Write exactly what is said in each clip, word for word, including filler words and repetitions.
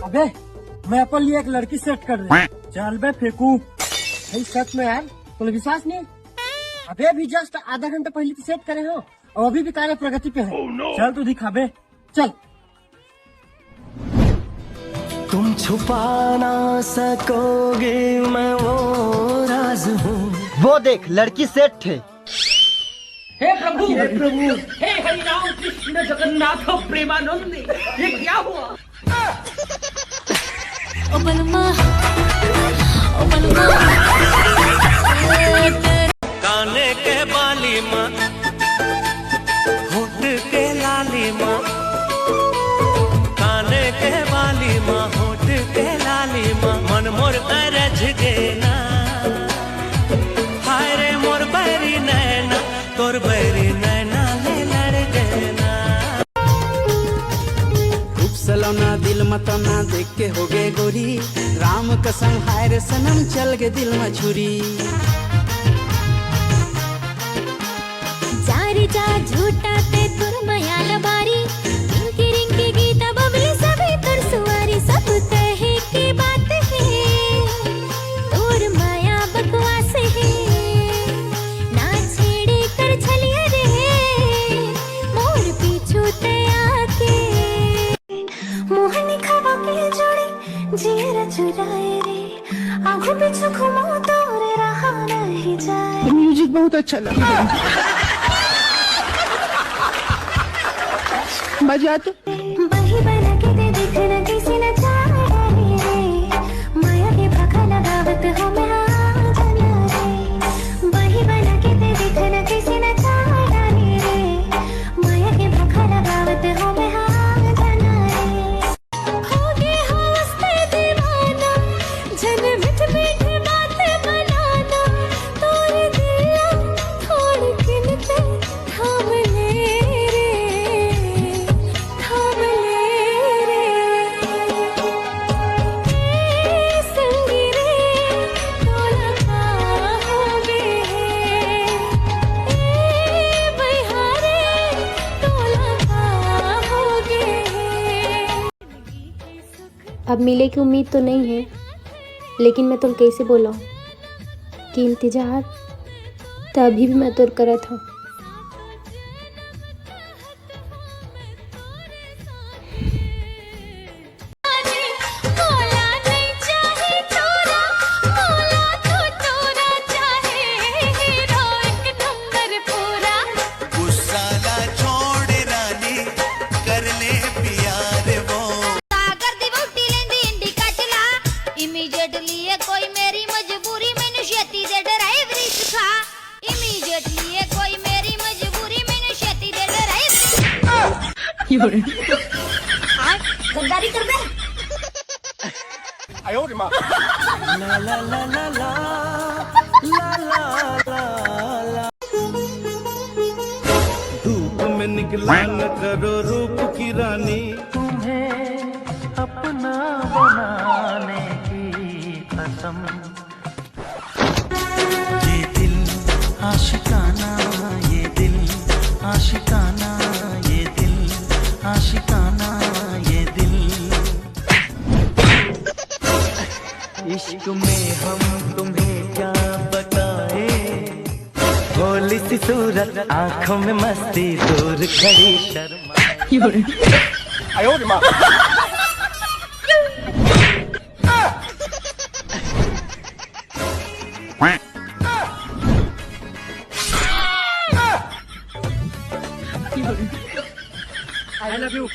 बे, मैं अपन लिए एक लड़की सेट कर रही हूँ। चल बे फेंकू। भाई सच में यार, तोला विश्वास नहीं? अबे अभी जस्ट आधा घंटा पहले तो सेट करे हो और अभी भी कार्य प्रगति पे है। चल तू दिखा बे, चल। तुम छुपा ना सकोगे, मैं वो राज हूँ। वो देख, लड़की सेट है। हे प्रभु, हे प्रभु, हे हरि राम कृष्ण जगन्नाथ प्रेमानंद, ये क्या हुआ? ओ बलमा, ओ बलमा। काने के बाली माँ, होठ के लाली माँ, काने के बाली माँ, होठ के लाली माँ, मन मोर अरझ गे ना। हाय रे मोर बैरी नैना, तोर बैरी नैना ले लड़ गे ना। रूप सलोना दिल मतौना देख के हो गे गोरी, राम कसम हाय रे सनम चल गे दिल म छुरी। जा रे जा झूठा ते तोर मया ल बारी, रिंकी रिंकी गीता बबली सभी तोर सुवारी, सब कहे के बात हे तोर मया बकवास हे, ना छेड़े कर छलिया रे मोर पीछू ते आके। मोहनी खवा के जोड़ी जियरा चुराए रे, आंखों पीछू घूमो तोरे रहा नहीं जाए। म्यूजिक बहुत अच्छा लगा। मजा तो। बही बना के दे देखना किसी न चाहे रे, माया के भाखा लगावत हो मैं हाँ जाना रे। बही बना के दे देखना किसी न चाहे रे, माया के भाखा लगावत हो मैं हाँ जाना रे। होगे होस ते दीवाना, जन मीठ मीठ बात बनाना, तोर दिल थोड़ किन ते थाम ले रे, थाम ले रे। ए संगी रे, तोला का होगे हे? ए बइहा रे, तोला का होगे हे? अब मिले के उम्मीद तो नहीं है, लेकिन मैं तोला कैसे बोलूँ कि इंतजार तो अभी भी मैं तोर करत हूँ। गुस्सा ला छोड़ रानी, कर ले प्यार वो। सागर दी वहुटी लेंदी इंडिका चला, immediately ये कोई मेरी मजबूरी, मैनू छेती दे ड्राइवरी सिखा। Immediately ये कोई मेरी मजबूरी, मैनू छेती दे ड्राइवरी। गद्दारी कर बे। धूप में निकला न करो रूप की रानी। तुम्हें अपना बनाने की कसम। ये दिल आशिकाना, ये दिल आशिकाना, ये दिल आशिकाना, ये दिल। इश्क में हम तुम्हें क्या बताए, भोली सी सूरत, आंखों में मस्ती, दूर खड़ी Sharma. I love you.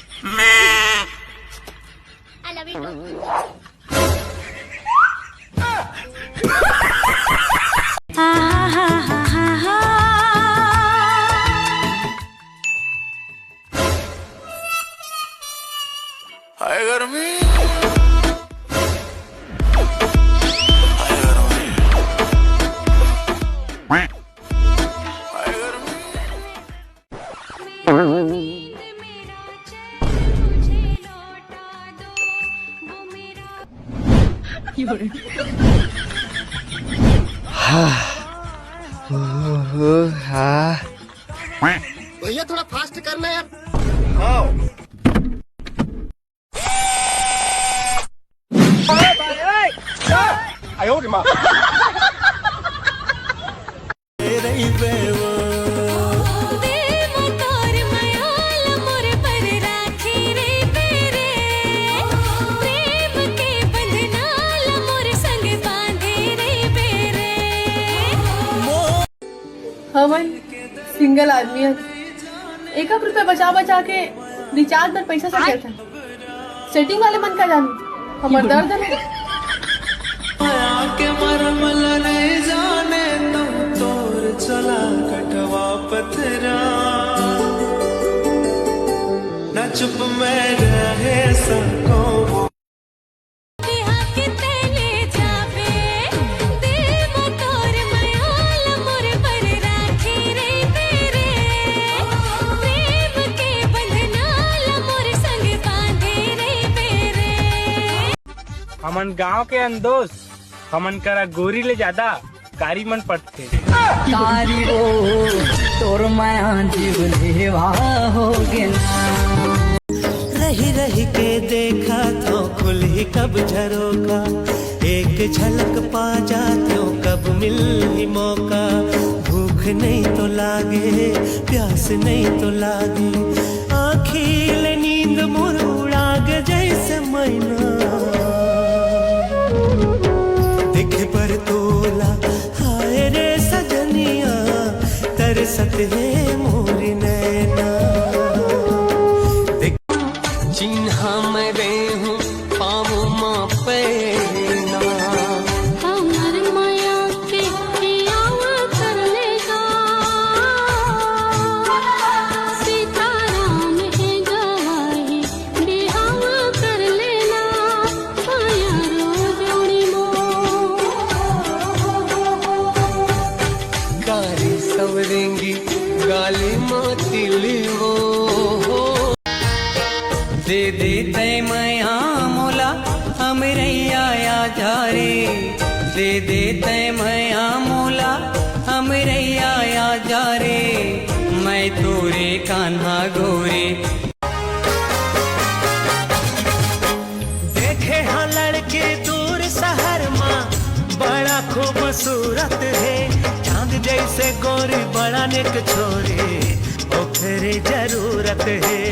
I love you too. हाय गर्मी। हाय गर्मी। हाय गर्मी। हाँ। भैया, थोड़ा फास्ट करना यार। 哎呦我的妈！ देव तोर मयाल मोर पर राखी रे बेरे, प्रेम के बंधनाल मोर संग बांधे रे बेरे। हमन सिंगल आदमी हन, एक एक रुपया बचा बचा के रिचार्ज बर पैसा सकेलथन। सेटिंग वाले मन का जानू हमर दर्द है। माया के मरम ल नहीं जाने तुम तोर चला कटवा पथरा। ना चुप मैं रहे सको। बिहा के तेले जाबे, देव तोर मयाल मोर पर राखी रे बेरे, प्रेम के बंधनाल मोर संग बांधे रे बेरे। हमन गांव के अंदोस, हमन करा गोरी ले ज्यादा कारी मन पटथे। कारी ओ तोर मया जीव लेवा हो गेना। रही रही के देखा तो खुलही कब झरोका, एक झलक पा जातो कब मिलही मौका। भूख नहीं तो लागे, प्यास नहीं तो लागे, आँखी ले नींद मोर उड़ाग जैसे मैना। देखे पर तोला हाय रे सजनिया, तरसत हे मोर नैना। देख चिन्हा मैं रे हूँ पाँव मा पैना। हमर मया के हियाव कर लेगा, सीताराम हे गवाही बिहाव कर लेना, माया रो जोड़ी मो। कारी सवरेंगी गाली मा तिल वो हो। दे दे तै मया मोला हमरैया आजा रे। दे दे तै मया मोला हमरैया आजा रे। मैं तोरे कान्हा गोरे। देखे हाँ लड़के दूर शहर मा, बड़ा खूबसूरत हे। चांद जैसे गोरी बड़ा नेक छोरी, ओकरे जरूरत हे।